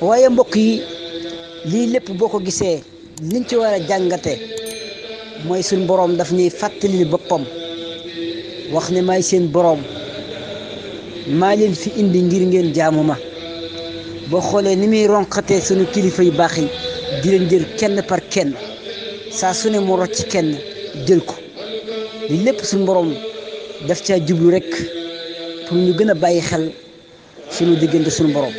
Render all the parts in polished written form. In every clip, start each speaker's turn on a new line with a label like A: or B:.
A: waaye mbokk yi lii lépp boo ko gisee liñ ci war a jàngate mooy suñ boroom daf ñuy fàttali boppam wax ne maay seen boroom maa leen fi indi ngir ngeen jaamu ma. boo xoolee ni muy ronqatee suñu kilifa yu baax yi di leen jël kenn par kenn saa su ne mu rocc kenn jël ko li lépp suñu boroom daf caa jublu rek pour ñu gën a bàyyi xel suñu diggante suñu boroom.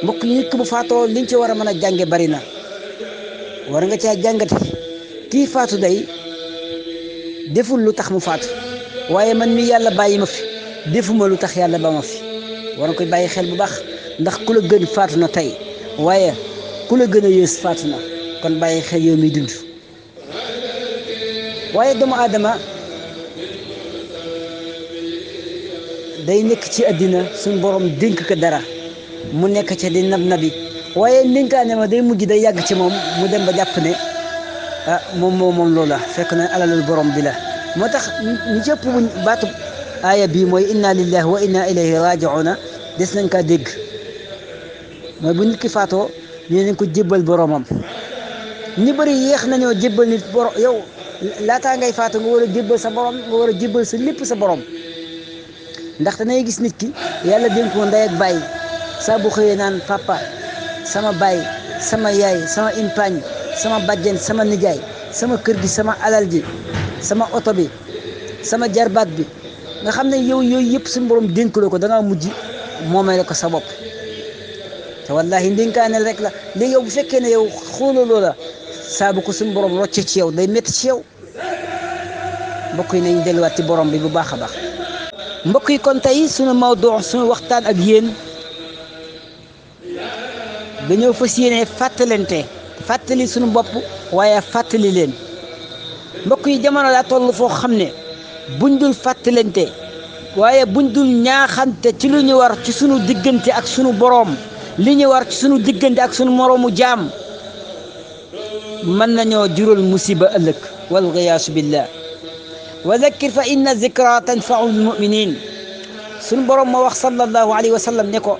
A: mbokk yi nit ki bu faatoo liñ ci war a mën a jànge bari na war nga caa jàngate kii faatu day deful lu tax mu faatu waaye man mi yàlla bàyyi ma fi defuma lu tax yàlla ba ma fi war nga koy bàyyi xel bu baax ndax ku la gën faatu na tey waaye ku la gën a yées faatu na kon bàyyi xel yow miy dund. waaye doomu aadama day nekk ci àddina suñ borom dénk ko dara mu nekk ca di nab nabi waaye ndénkaane ma day mujj day yàgg ci moom mu dem ba jàpp ne moom loola fekk na alalul borom bi la. moo tax ñu cëpp buñ baatu aaya bii mooy inna lillahi wa inna ilayhi raji'una des nañ kaa dégg mooy bu nit ki faatoo ñu nañ ko jébbal boromam. ñu bëri yéex nañoo jébbal nit borom yow laataa ngay faatu nga war a jébbal sa borom nga war a jébbal sa lépp sa borom ndaxte nay gis nit ki yàlla dénk ko ndey ak baay saa bu xëyee naan papa sama baay sama yaay sama impaañ sama bàjjen sama nijaay sama kër gi sama alal ji sama oto bi sama jarbaat bi nga xam ne yow yooyu yëpp suñu borom dénk la ko da ngaa mujj moomee la ko sa bopp te wallahi ndénkaane rek la léegi yow bu fekkee ne yow xooloo loola saa bu ko suñu borom rocce ci yow day métti ci yow. mbokk yi nañ delluwaat ci borom bi bu baax a baax. mbokk yi kon tey suñu mawdu suñu waxtaan ak yéen dañoo fas yéene fàttali suñu bopp waaye fàttali leen. mbokk yi jamono daa toll foo xam ne buñ dul fàttalante waaye buñ dul ñaaxante ci lu ñu war ci sunu diggante ak sunu boroom li ñu war ci sunu diggante ak sunu moroomu jaam mën nañoo jural musiba ëllëg wal ghiyaasu billah. wa dhakkir fa inna zikra tanfa'u al-mu'minin sunu boroom moo wax sallallahu alayhi wa sallam ne ko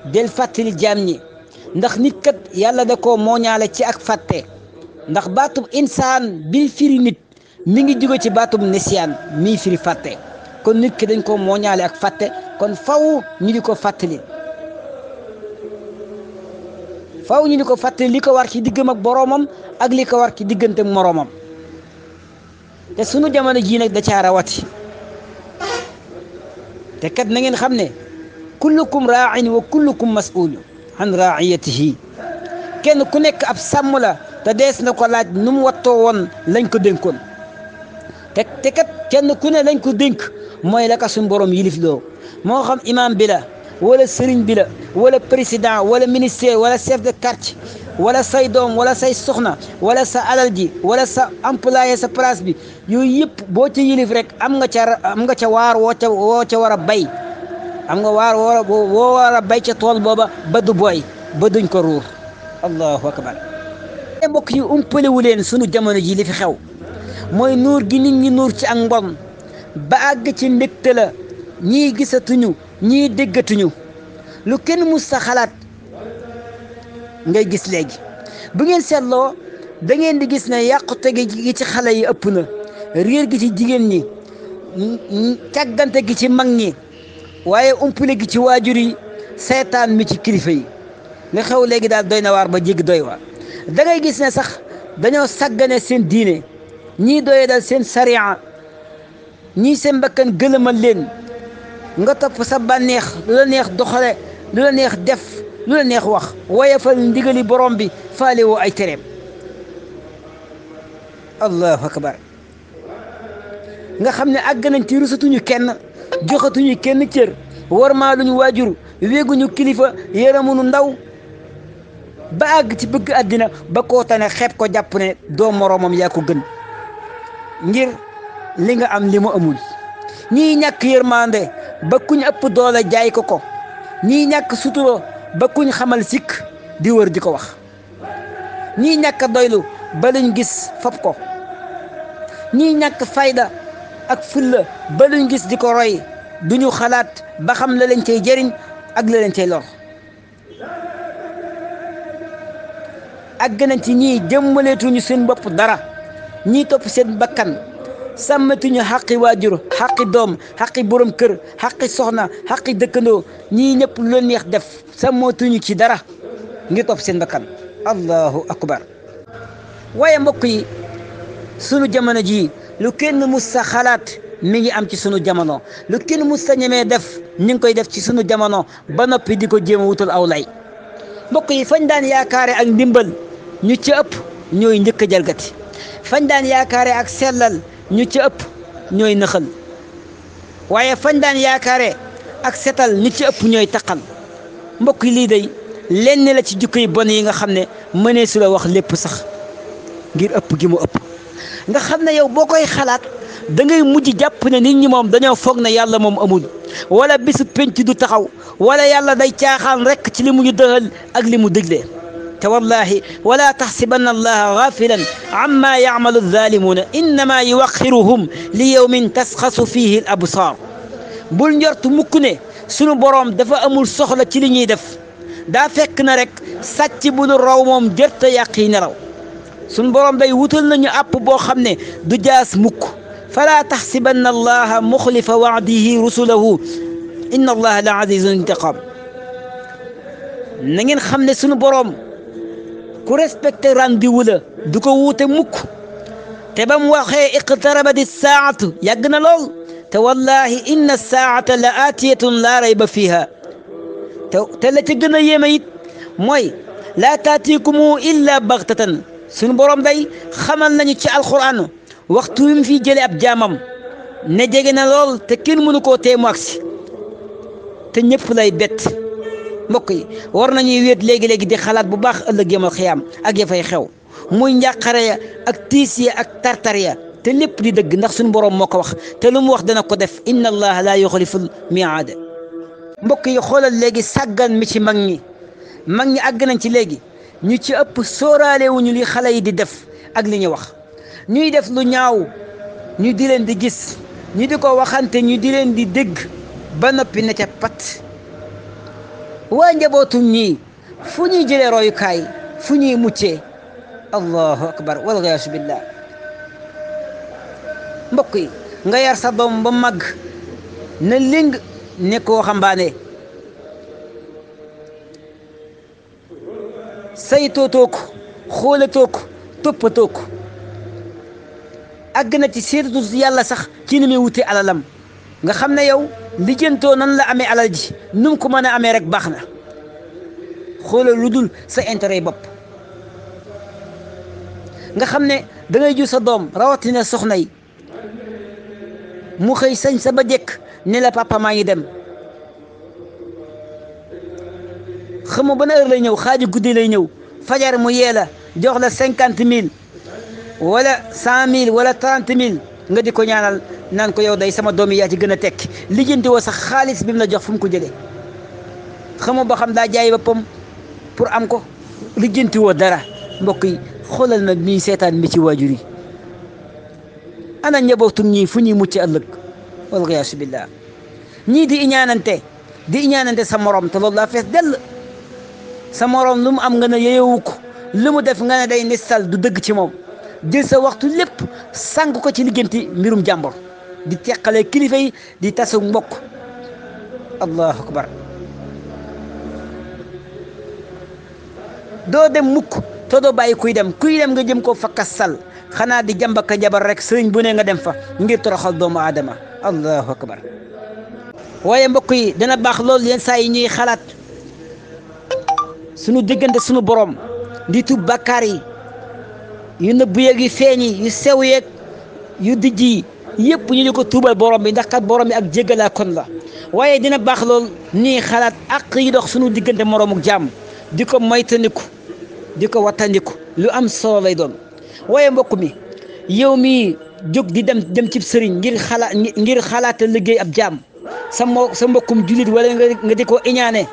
A: del fàttali jaam ñi ndax nit kat yàlla da koo mooñaale ci ak fàtte ndax baatub insaan bi firi nit mi ngi jóge ci baatub nisyaan mi firi fàtte kon nit ki dañ ko mooñaale ak fàtte kon faw ñu di ko fàttali li ko war ci diggam ak boroomam ak li ko war ci diggante ak moroomam te sunu jamono jii nag da caa rawati te kat na ngeen xam ne kullukum raa'in wa kullukum mas'uul an raa'iyatihi kenn ku nekk ab sàmm la te dees na ko laaj nu mu wattoo woon lañ ko dénkoon te kat kenn ku ne lañ ko dénk mooy la ka suñu borom yilif loo moo xam imam bi la wala sëriñ bi la wala président wala ministère wala chef de quartier wala say doom wala say soxna wala sa alal ji wala sa employé sa place bi yooyu yëpp boo ca yilif rek am nga ca waar woo ca war a bay am nga waar woo war a bay ca tool booba ba du booy ba duñ ko ruur. allahu akbar. mbokk yi umpalewu leen sunu jamono ji li fi xew mooy nuur gi nit ñi nuur ci ak mbon ba àgg ci ndégte la ñii gisatuñu ñii déggatuñu lu kenn mus sa xalaat ngay gis léegi bu ngeen seetloo da ngeen di gis ne yàqute gi ci xale yi ëpp na réer gi ci jigéen ñi càggante gi ci mag ñi waaye umpale gi ci waajur yi seetaan mi ci kilifa yi li xew léegi daal doy na waar ba jéggi doy waar. da ngay gis ne sax dañoo sàggane seen diine ñii doye dal seen sariya ñii seen bakkan gëlëmal leen nga topp sa bànneex lu la neex doxale lu la neex def lu la neex wax woyefal ndigali borom bi faale woo ay tereem. allahu akbar. nga xam ne àgg nañ ci rusatuñu kenn joxatuñu kenn cër warmaaluñu waajur wéeguñu kilifa yërëmuñu ndaw ba àgg ci bëgg àddina ba koo tane xeeb ko jàpp ne doo moroomam yaa ko gën ngir li nga am li mu amul. ñii ñàkk yërmande ba kuñ ëpp doole jaay ko ñii ñàkk suturo ba kuñ xamal sikk di wër di ko wax ñii ñàkk doylu ba luñ gis fab ko ñii ñàkk fayda ak fulla ba luñ gis di ko roy duñu xalaat ba xam la lañ cay jëriñ ak la leen cay lor àgg nañ ci ñii jëmmaleetuñu seen bopp dara ñii topp seen bakkan sàmmatuñu xaqi waajur xaqi doom xaqi borom kër xaqi soxna xaqi dëkkandoo ñii ñëpp lu leen neex def sàmmatuñu ci dara ngir topp seen bakkan allahu akbar waaye mbokk yi sunu jamono ji lu kenn mus sa xalaat mi ngi am ci sunu jamono lu kenn mus sa ñemee def ñu ngi koy def ci sunu jamono ba noppi di ko jéem a wutal aw lay mbokk yi fañ daan yaakaare ak ndimbal ñu ci ëpp ñooy njëkk a jalgati fañ daan yaakaare ak sellal ñu ci ëpp ñooy nëxal waaye fañ daan yaakaare ak setal ñu ci ëpp ñooy taqal mbokk yi lii day lenn la ci jukko yi bon yi nga xam ne mënee su la wax lépp sax ngir ëpp gi mu ëpp nga xam ne yow boo koy xalaat da ngay mujj jàpp ne nit ñi moom dañoo foog ne yàlla moom amul wala bisu penc du taxaw wala yàlla day caaxaan rekk ci li mu ñu dëxal ak li mu digle te wallahi wala taxsibanna allaha gaafilan amma yacmalu alzaalimuuna innama yuwaxiruhum li yawmin tasxasu fihi al absaar bul njort mukk ne sunu boroom dafa amul soxla ci li ñuy def daa fekk na rek sàcc bu nu raw moom jërta yàq yi nelaw sunu boroom day wutal nañu àpp boo xam ne du jaas mukk fala taxsibanna allaha muxlifa wacdihi rusulahu inna allaha la azizun intiqam na ngeen xam ne sunu boroom ku respecté rendez-vous la du ko wuute mukk te ba mu waxee iqtarabati saatu yàgg na lool te wallahi inna saata la aatiyatun laa rayba fiha te la ca gën a yéeme it mooy laa taatiikumu illa bagtatan sunu boroom day xamal nañu ci alquran waxtu wi mu fi jëlee ab jaamam ne jege na lool te kenn mënu koo teemu agsi te ñëpp lay bett mbokk yi war nañuy wéet léegi-léegi di xalaat bu baax ëllëg yamal xiyaam ak ya fay xew muy njàqare ya ak tiis ya ak tartar ya te lépp di dëgg ndax suñu boroom moo ko wax te lu mu wax dana ko def inna allaha la yuxliful miaada mbokk yi xoolal léegi sàggan mi ci mag ñi àgg nañ ci léegi ñu ci ëpp sóoraale wuñu li xale yi di def ak li ñu wax ñuy def lu ñaaw ñu di leen di gis ñu di ko waxante ñu di leen di dégg ba noppi ne ca pat waa njabootum ñii fu ñuy jëlee royukaay fu ñuy muccee allahu akbar walgiyaasu billah mbokk yi nga yar sa doom ba màgg na ling ne ko waxambaane saytootoo ko xoolatoo ko toppatoo ko àgg na ci seetatu yàlla sax ci ni muy wute alalam nga xam ne yow lijjantoo nan la amee alal ji nu mu ko mën a amee rek baax na xoolal lu dul sa intérêt bopp nga xam ne da ngay ju sa doom rawatina soxna yi mu xëy sañ sa ba jekk ne la papa maa ngi dem xamoo ban heure lay ñëw xaaju guddi lay ñëw fajar mu yee la jox la 50 000 wala 100 000 wala 30 000 nga di ko ñaanal naan ko yow day sama doom yi yaa ci gën a tekki lijjanti woo sax xaalis bi mu la jox fu mu ko jëlee xamoo ba xam daa jaay boppam pour am ko lijjanti woo dara mbokk yi xoolal nag nii seetaan mi ci waajur yi ana njabootum ñii fu ñuy mucc ëllëg walgiyaasu billah ñii di iñaanante sa morom te loolu laa fees dell sa morom lu mu am nga ne yeyewu ko lu mu def nga ne day nistal du dëgg ci moom jël sa waxtu lépp sànq ko ci liggéenti mbirum jàmbur di teqale kilifa yi di tasu mbokk allahu akbar doo dem mukk te doo bàyyi kuy dem nga jëm koo fakkas sal xanaa di jàmbaka jabar rek sëriñ bu ne nga dem fa ngir toroxal doomu aadama allahu akbar waaye mbokk yi dana baax loolu yenn saa yi ñuy xalaat sunu diggante sunu borom di tub bàkkaar yi yu nëbb yeeg yu feeñ yi yu sew yeeg yu dijj yi yëpp ñu di ko tuubal borom bi ndax kat borom bi ak jéggalaa kon la waaye dina baax lool nii xalaat ak yi dox sunu diggante moroomu jaam di ko moytandiku di ko wattandiku lu am solo lay doon waaye mbokk mi yow mi jóg di dem ci sëriñ ngir xalaata liggéey ab jaam sa mbokkum julit wala nga di ko iñaane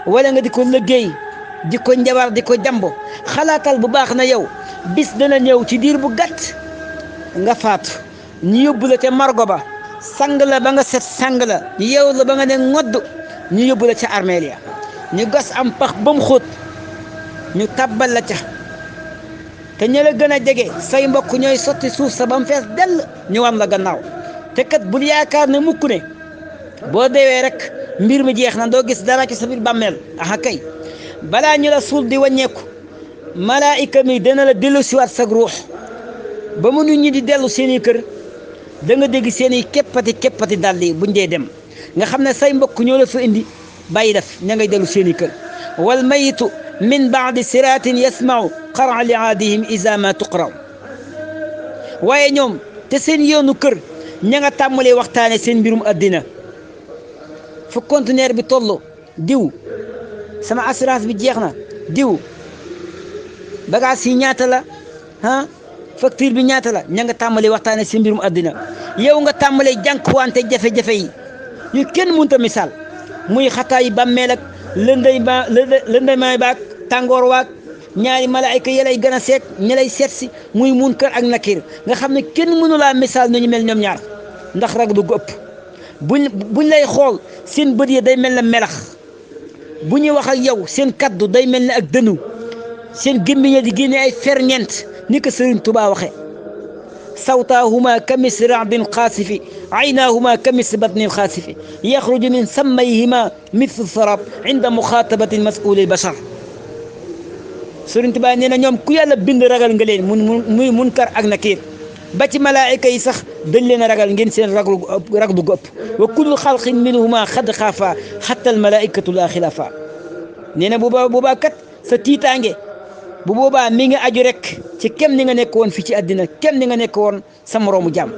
A: wala nga di ko liggéey di ko njabar di ko jambo xalaatal bu baax na yow bis dana ñëw ci diir bu gàtt nga faatu ñu yóbbu la te margo ba sang la ba nga set sang la yow la ba nga ne ngodd ñu yóbbu la ca armeel ya ñu gas am pax ba mu xóot ñu tàbbal la ca te ña la gën a jege say mbokk ñooy sotti suuf sa ba mu fees dell ñu wan la gannaaw te kat bul yaakaar ne mukk ne boo deewee rek mbir mi jeex na doo gis dara ci sa biir bàmmeel aha kay balaa ñu la suul di wàññeeku malaayika mi dana la dellu siwaat sag ruux ba mu nit ñi di dellu seeni kër da nga dégg seeni keppati dàll yi buñ dee dem nga xam ne say mbokk ñoo la fa indi bàyyi def ña ngay dellu seeni kër wal mayitu min baadi siraatin yasmau qara liaadihim isa ma tuqraw waaye ñoom te seen yoonu kër ña nga tàmbalee waxtaane seen mbirum addina fu conteneur bi toll diw sama assurance bi jeex na diw bagage yi ñaata la facture bi ñaata la ña nga tàmbalee waxtaane seen mbirum addina yow nga tàmbalee jànkuwante jafe-jafe yi yu kenn mënta misaal muy xataa yi bàmmeel ak lëndëmaay baak tàngoor waak ñaari malaayka yi lay gën a seet ñi lay seet si muy munkar ak nakir nga xam ne kenn mënu laa misaal nañu mel ñoom ñaar ndax rag du ëpp buñ lay xool seen bët yi day mel ne melax bu ñuy wax ak yow seen kaddu day mel ne ak dënu seen gémmiñ di génne ay ferñeent ni ko Sëriñ Tuubaa waxe sawtaahuma kamis raadin xaasifi aynaahuma kamis batnin xaasifi yaxruju min sammayhima mithlu sarab inda muxaatabati mas'uuli bashar Sëriñ Tuubaa nee na ñoom ku yàlla bind ragal nga leen muy munkar ak nakiir ba ci malaayika yi sax dañ leen a ragal ngeen seen raglu gu ëpp wa kullu xalqin minhuma xad xaafa xatta al malaikatu la xilaafa nee na boobaa kat sa tiitaange bu boobaa mi ngi aju rek ci kem ni nga nekk woon fii ci àddina kem ni nga nekk woon sa moroomu jàmm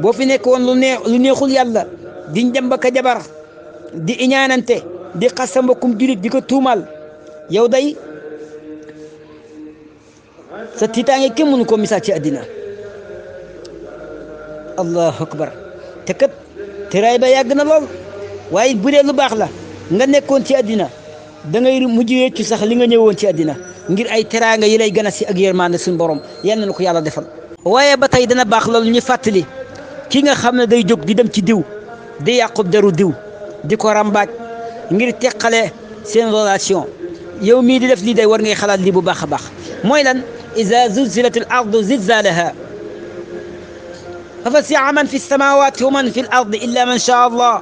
A: boo fi nekk woon lu neexul yàlla di njamba ka jabar di iñaanante di xas sa mbokkum julit di ko tuumal yow day sa tiitaange kenn mënu ko misaal ci àddina allahu akbar te kat teraay ba yàgg na lool waaye bu dee lu baax la nga nekkoon ci àddina da ngay mujj weccu sax li nga ñëwoon ci àddina ngir ay teraanga yi lay gën a si ak yërmande suñu borom yal na ko yàlla defal waaye ba tey dana baax loolu ñu fàttali ki nga xam ne day jóg di dem ci diw di yàqub deru diw di ko rambaaj ngir teqale seen relation yow mii di def lii day war ngay xalaat lii bu baax a baax mooy lan iza zulzilatil ardu zilzalaha fa fasi'a man fi samawati wa man fi l ardi illa man shaa allah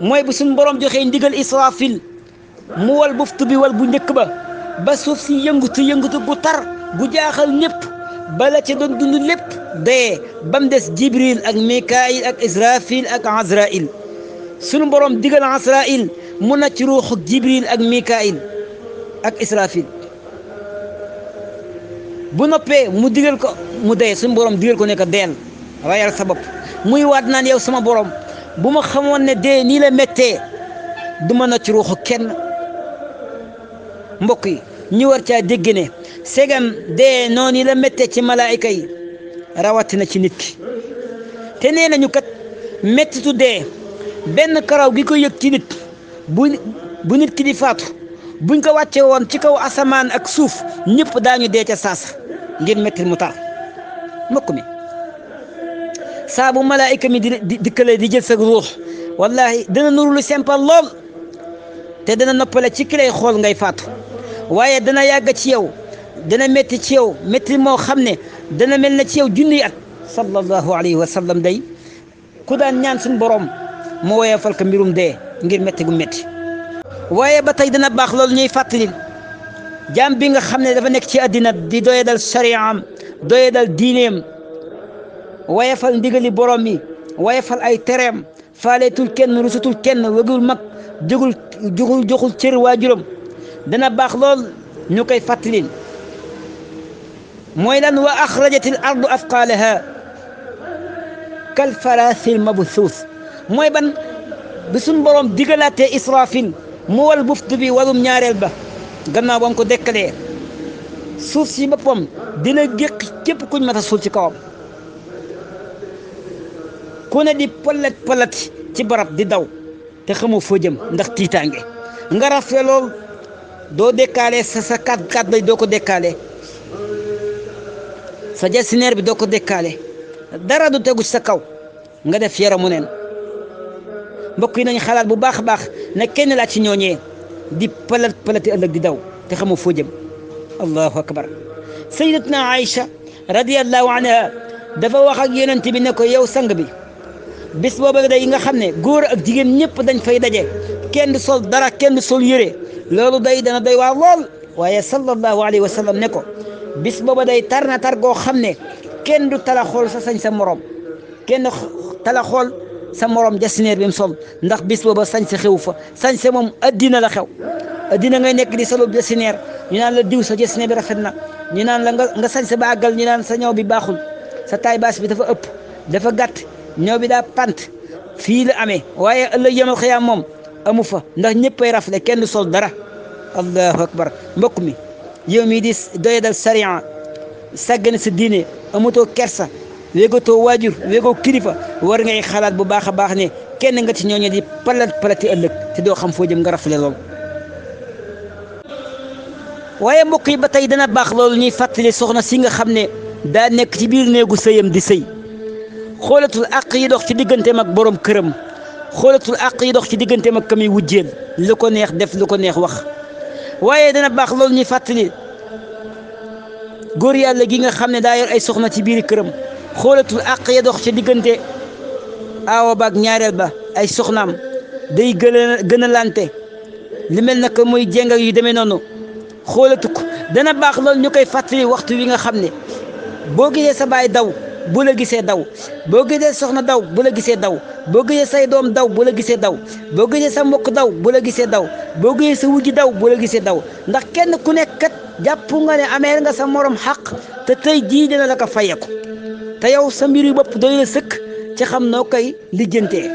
A: mooy bu suñ borom joxee ndigal israfil mu wal buftu bi wal bu njëkk ba suuf si yëngutu gu tar gu jaaxal ñëpp bala ca doon dund lépp dee ba mu des jibril ak mikail ak israfil ak azrail suñu borom digal azrail mu na ci ruuxu jibril ak mikail ak israfil bu noppee mu digal ko mu dee suñu borom digal ko ne ko deel rayal sa bopp muy waat naan yow sama borom bu ma xamoon ne dee nii la méttee du ma na ci ruuxu kenn mbokk yi ñu war caa dégg ne segam dee noonu la méttee ci malaayika yi rawatina ci nit ki te nee nañu kat méttitu dee benn karaw gi ko yëg ci nit bu nit ki di faatu buñ ko wàcce woon ci kaw asamaan ak suuf ñëpp daañu dee ca saasa ngir métti mu tar mbokk mi saa bu malaayika mi di dikkale di jël sa ruux wallahi dana nuru lu simple lool te dana noppale ci ki lay xool ngay faatu waaye dana yàgg ci yow dana métti ci yow métti moo xam ne dana mel na ci yow junniy at sallallahu alayhi wa sallam day ku daan ñaan suñu borom moo woyofal ko mbirum dee ngir métti gu métti waaye ba tey dana baax loolu ñuy fàttali jaam bi nga xam ne dafa nekk ci àddina di doyadal sariyaam doyadal diineem woyofal ndigali borom mi woyofal ay tereem faaleetul kenn rusatul kenn wegul mag joxul cër waajuram dana baax lool ñu koy fàttalin mooy lan wa axrajatil ardu afqaalaha kal faraasil mabsuus mooy ban bi suñ borom digalaatee israfil mu wal buftu bi walum ñaareel ba gannaaw ba mu ko dekkalee suuf si boppam dina géq képp kuñ mat a suul ci kawam ku ne di pollet ci barab di daw te xamoo foo jëm ndax tiitaange nga rafet lool doo dekkaale sa kat bay doo ko dekkaale sa jasineer bi doo ko dekkaale dara du tegu ci sa kaw nga def yaramu neen mbokk yi nañ xalaat bu baax a baax ne kenn laa ci ñooñee di palati ëllëg di daw te xamoo foo jëm. allahu akbar. sayyidatuna Aïcha radiyallahu anha dafa wax ak yonent bi ne ko yow sang bi bis booba day nga xam ne góor ak jigéen ñëpp dañ fay daje kenn du sol dara kenn du sol yére loolu day dana doy waar lool waaye sallallahu alayhi wa sallam ne ko bis booba day tar na tar goo xam ne kenn du tala xool sa sañ sa morom kenn tala xool sa morom jasineer bi mu sol ndax bis booba sañ sa xew fa sañ sa moom addina la xew addina ngay nekk di solo jasineer ñu naan la diw sa jasineer bi rafet na ñu naan la nga sañ sa ba àggal ñu naan sa ñëw bi baaxul sa taay baas bi dafa ëpp dafa gàtt ñëw bi daa pant fii la amee waaye ëllëg yamal xiyaam moom amu fa ndax ñëppay rafle kenn du sol dara. allahu akbar. mbokk mi yow mii di doyadal sariya sàggane sa diine amatoo kersa wéegatoo waajur wéegoo kilifa war ngay xalaat bu baax a baax ne kenn nga ci ñooñu di palati ëllëg te doo xam foo jëm nga rafle lool. waaye mbokk yi ba tey dana baax loolu ñuy fàttali soxna si nga xam ne daa nekk ci biir néegu sëyam di sëy xoolatul àq yi dox ci digganteem ak borom këram xoolatul àq yi dox ci digganteem ak kami wujjeel lu ko neex def lu ko neex wax. waaye dana baax loolu ñuy fàttali góor yàlla gi nga xam ne daa yor ay soxna ci biir këram xoolatul àq ya dox ci diggante aawa ba ak ñaareel ba ay soxnaam day gën a lante li mel nag muy jéng yu demee noonu xoolatu ko. dana baax loolu ñu koy fàttali waxtu wi nga xam ne boo gisee sa baay daw bu la gisee daw boo gisee soxna daw bu la gisee daw boo gisee say doom daw bu la gisee daw boo gisee sa mbokk daw bu la gisee daw boo gisee sa wujj daw bu la gisee daw ndax kenn ku nekk kat jàpp nga ne amee nga sa morom xaq te tey jii dina la ko fayeku te yow sa mbir yu bopp doy la sëkk ci xam noo koy lijjantee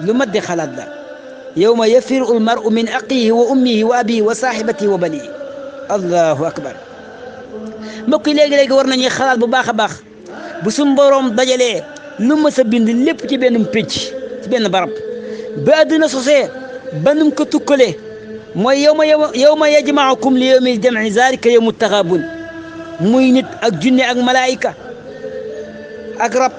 A: lu mat di xalaat la. yawma yafiru al mar'u min aqihi wa ummihi wa abihi wa sahibatihi wa banihi. allahu akbar. mbokk yi léegi-léegi war nañuy xalaat bu baax a baax bu suñ boroom dajalee lu ma sa bind lépp ci benn pénc ci benn barab ba àddina sosee ba num ko tukkalee mooy yawma yajma'ukum li yawmil jam'i zalika yawmut taghabun muy nit ak junne ak malaayika ak rab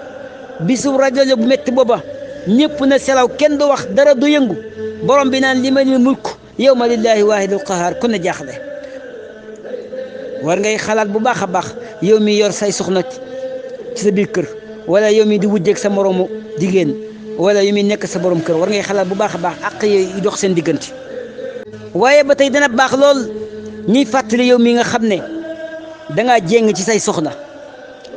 A: bisu rajo bu métti booba ñëpp na selaw kenn du wax dara du yëngu borom bi naan limanil mulk yawma lillahi waahidil qahhaar ku ne jaaxle. war ngay xalaat bu baax a baax yow mi yor say soxna ci sa biir kër wala yow mi di wujjeeg sa moromu jigéen wala yow mi nekk sa borom kër war ngay xalaat bu baax a baax ak yi dox seen diggante. waaye ba tey dana baax lool ñuy fàttali yow mi nga xam ne dangaa jéng ci say soxna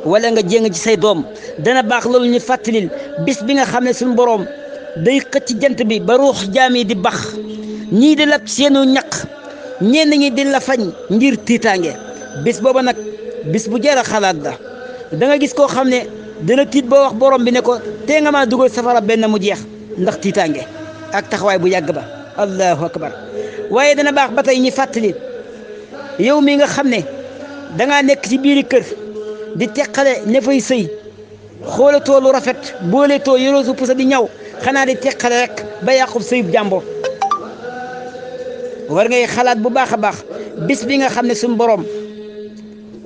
A: wala nga jéng ci say doom dana baax loolu ñu fàttalil bis bi nga xam ne suñu borom day xëcc jant bi ba ruux jaam yi di bax ñii di lab seenu ñaq ñenn ñi di la fañ ngir tiitaange. bis booba nag bis bu jar a xalaat la da nga gis koo xam ne dana tiit ba wax borom bi ne ko tee nga maa dugal safara benn mu jeex ndax tiitaange ak taxawaay bu yàgg ba. allahu akbar. waaye dana baax ba tey ñi fàttali yow mi nga xam ne dangaa nekk ci biiri kër di teqale ne fay sëy xoolatoo lu rafet booletoo yoroo su pusa di ñaw xanaa di teqale rek ba yàqub sëyub jàmbur war ngay xalaat bu baax a baax bis bi nga xam ne suñu borom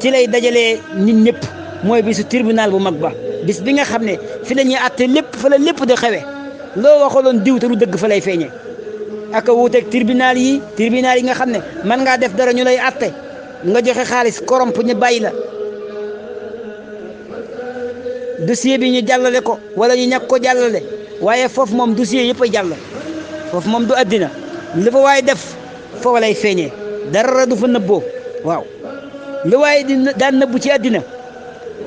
A: ci lay dajalee nit ñëpp mooy bisu tribunal bu mag ba bis bi nga xam ne fi la ñuy àtte lépp fa la lépp di xewe loo waxaloon diw te du dëgg fa lay feeñee ak a wuuteeg tribunal yi nga xam ne mën ngaa def dara ñu lay àtte nga joxe xaalis koromp ñu bàyyi la dossier bi ñu jàllale ko wala ñu ñàkk ko jàllale waaye foofu moom dossier yëpp a jàll foofu moom du àddina li fa waaye def foofu lay feeñee dara du fa nëbboo. waaw lu waaye di daan nëbbu ci àddina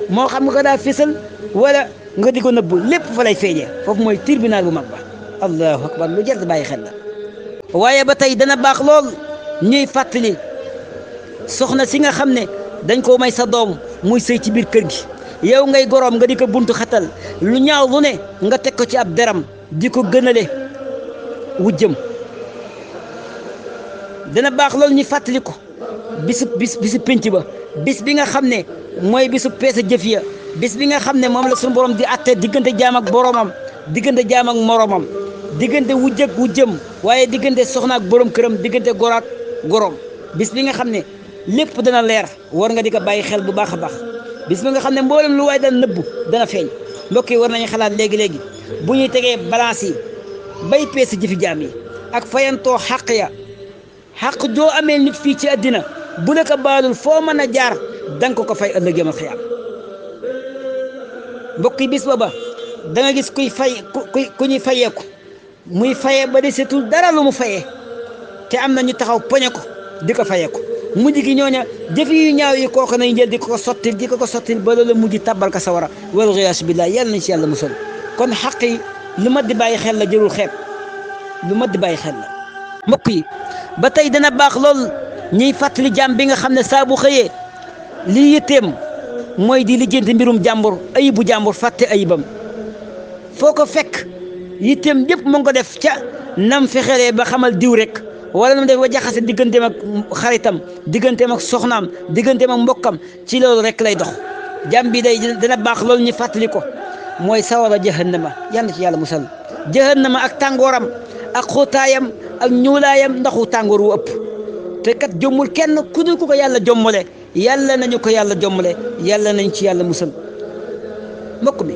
A: moo xam nga ko daa fésal wala nga di ko nëbbu lépp fa lay feeñee foofu mooy tribunal bu mag ba. allahu akbar lu jar bàyyi xel la. waaye ba tey dana baax lool ñuy fàttali soxna si nga xam ne dañ koo may sa doom muy sëy ci biir kër gi yow ngay goroom nga di ko buntu xatal lu ñaaw lu ne nga teg ko ci ab deram di ko gënale wujjëm. dana baax loolu ñu fàttali ko bisu pénc ba bis bi nga xam ne mooy bisu peese jëf ya bis bi nga xam ne moom la suñu borom di atte diggante jaam ak boromam diggante jaam ak moromam diggante wujj ak wujjëm waaye diggante soxna ak borom këram diggante gor ak gorom bis bi nga xam ne lépp dana leer war nga di ko bàyyi xel bu baax a baax bis bi nga xam ne mboolem lu waay dana nëbbu dana feeñ. mbokk yi war nañu xalaat léegi-léegi bu ñuy tegee balance yi bay peese jëfi jaam yi ak fayantoo xaq ya xaq joo amee nit fii ci àddina bu la ko baalul foo mën a jaar danga ko fay ëllëg yawmal xiyaam mbokk yi bis booba da nga gis kuy fay ku ñuy fayeeku muy faye ba desetul dara lu mu fayee te am na ñu taxaw poñe ko di ko fayeeku mujj gi ñooña jëfi yu ñaaw yi kooku nañ jël di ko sottil ba loolu mujj tabbal ko sawara wal ghiyaasu billah yàlla nañ ci yàlla musal kon xaq yi lu mat di bàyyi xel la jërul xeeb lu mat di bàyyi xel la mbokk yi ba tey dana baax lool ñuy fàttali jàmm bi nga xam ne saa bu xëyee lii yitteem mooy di lijjanti mbirum jàmbur ayibu jàmbur fàtte ayibam foo ko fekk yitteem yëpp mu ngi ko def ca nam fexelee ba xamal diw rek wala nam def ba jaxase digganteem ak xaritam digganteem ak soxnaam digganteem ak mbokkam ci loolu rek lay dox jàmm bi day dana baax loolu ñu fàttali ko mooy sawara jahannama yal na ci yàlla musal jahannama ak tàngooram ak xóotaayam ak ñuulaayam ndaxu tàngoor wu ëpp te kat jommul kenn ku dul ku ko yàlla jommale yàlla nañu ko yàlla jommale yàlla nañ ci yàlla musal mbokk mi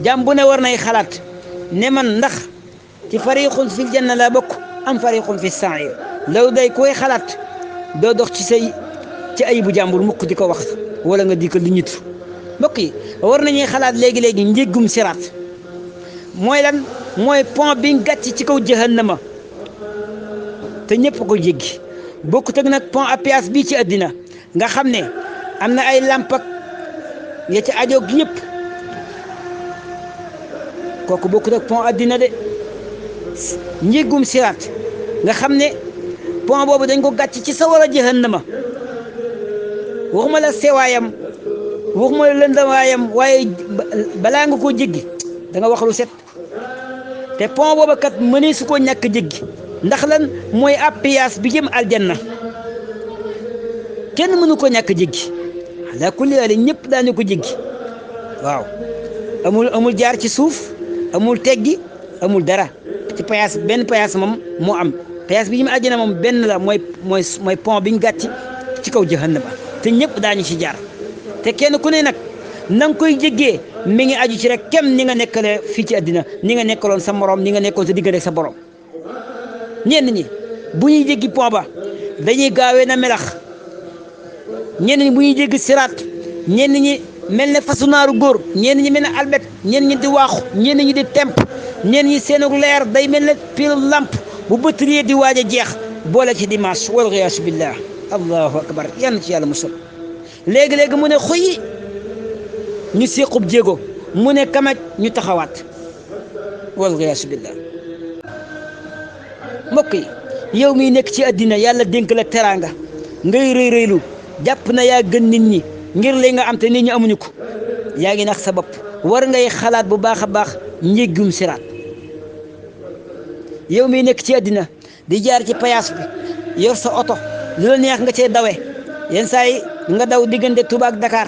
A: jàmm bu ne war nay xalaat ne man ndax ci fariqun fil janna la bokk am fariqun fi sair law day koy xalaat doo dox ci ayibu jàmbur mukk di ko wax wala nga di ko li ñitu mbokk yi war nañuy xalaat léegi-léegi njéggum siraat mooy lan mooy pont bi gàcc ci kaw jahannama te ñëpp ko jéggi bokkut ak nag pont à péage bii ci àddina nga xam ne am na ay lamp ak ya ci ajoog ñëpp kooku bokkut ak pont àddina de njéggum siraat nga xam ne pont boobu dañ ko gàcc ci sawara jahannama waxuma la sewaayam waxuma la lëndamaayam waaye balaa nga koo jéggi da nga wax lu set te pont boobu kat mënee su ko ñàkk jéggi ndax lan mooy ab péage bi jëm aljanna kenn mënu ko ñàkk jéggi ala kulli haal ñëpp daañu ko jéggi waaw amul jaar ci suuf amul teggi amul dara ci péage benn péage moom moo am péage bi jëm aljanna moom benn la mooy pont biñ gàtti ci kaw jahannama te ñëpp daañu ci jaar te kenn ku ne nag na nga koy jéggee mi ngi aju ci rek kem ni nga nekkale fii ci àddina ni nga nekkaloon sa morom ni nga nekkoon sa diggante sa borom ñenn ñi bu ñuy jéggi pont ba dañuy gaawee na melax ñenn ñi bu ñuy jéggi siraat ñenn ñi mel ne fasu naaru góor ñenn ñi mel ne albet ñenn ñi di waaxu ñenn ñi di temp ñenn ñi seenug leer day mel ne pilu lamp bu bëtëriyee di waaj a jeex boole ci dimanche wal ghiyaasu billah allahu akbar yal na ci yàlla musal léegi-léegi mu ne xuyi ñu séqub jéego mu ne kamaj ñu taxawaat wal ghiyaasu billah mbokk yi yow miy nekk ci àddina yàlla dénk la teraanga ngay rëy rëylu jàpp na yaa gën nit ñi ngir li nga am te nit ñi amuñu ko yaa ngi nax sa bopp war ngay xalaat bu baax a baax njéggum siraat yow miy nekk ci àddina di jaar ci payaas bi yor sa oto lu la neex nga cee dawe yenn saa yi nga daw diggante Touba ak Dakar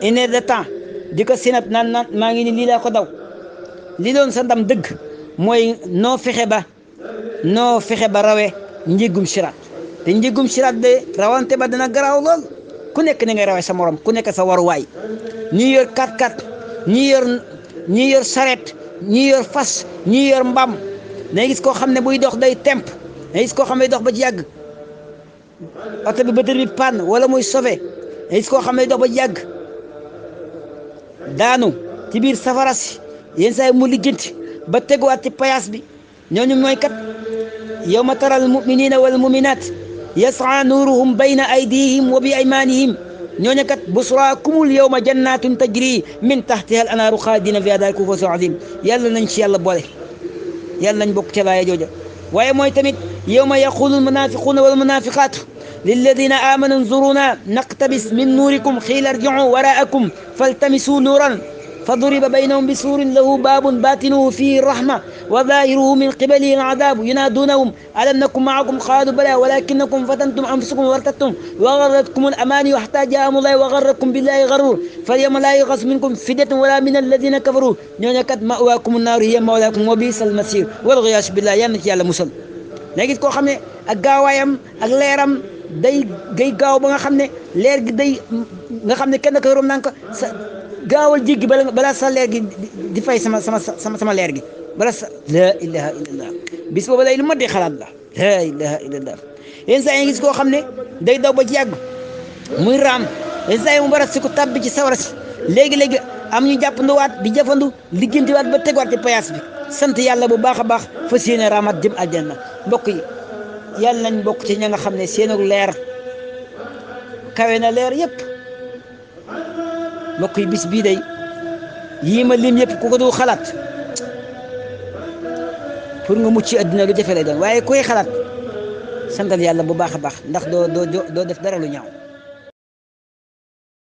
A: 1 heure de temps di ko sinap naan maa ngi ni lii laa ko daw li doon sa ndam dëgg mooy noo fexe ba rawee njéggum siraat te njéggum siraat de rawante ba dana garaaw lool ku nekk ni ngay rawee sa morom ku nekk sa waruwaay ñii yor 4x4 ñii yor saret ñii yor fas ñii yor mbaam day gis koo xam ne buy dox day temp day gis koo xam ne dox ba ci yàgg oto bi bëtër bi panne wala muy sauvé day gis koo xam ne dox ba ci yàgg daanu ci biir safara si yenn saa yi mu lijjanti ba teguwaat ci payaas bi ñooñu mooy kat yawma taral muminina wal muminat yas'a nuruhum bayna aydihim wa bi aymanihim ñooñu kat busraakumul yawma jannatun tajri min tahtiha al anaaru xaalidina fiha daalika fawzun azim yàlla nañ ci yàlla boole yàlla nañ bokk ca laaya jooja waaye mooy tamit yawma yaqulu almunafiquna walmunafiqatu lilladina amanu unzuruna naqtabis min nuurikum qiila irji'u waraakum faltamisuu nuuran فضرب بينهم بسور له باب باطنه فيه الرحمة وظاهره من قبله العذاب ينادونهم ألم نكن معكم قالوا بلى ولكنكم فتنتم أنفسكم وارتبتم وغرتكم الأماني حتى جاء الله وغركم بالله غرور فاليوم لا يغص منكم فدية ولا من الذين كفروا ñooñu kat ma'waakum النار هي مولاكم وبئس المصير والعياذ بالله yal na ci yàlla musal léegi koo xam ne ak gaawaayam ak leeram day gaaw ba nga xam ne leer gi day nga xam ne kenn ko rom naan ko gaawal jéggi balaa sa leer gi di fay sama leer gi bala sa la ilaha illallah bis boobu day lu mat di xalaat la ilaha illallah yenn saa yi gis koo xam ne day daw ba ci yàgg muy raam yenn saa yi mu bara si ko tàbbi ci sawara si léegi-léegi am ñu jàppanduwaat di jëfandu liggantiwaat ba tegwaat ci payaas bi sant yàlla bu baax a baax fas yéene raamat jëm aljanna mbokk yi yàlla nañ bokk ci ña nga xam ne seenug leer kawe na leer yëpp mbokk yi bis bii day yii ma lim yëpp ku ko dul xalaat pour nga mucc adduna lu jafe lay doon waaye koy xalaat santal yàlla bu baax a baax ndax doo def dara lu ñaaw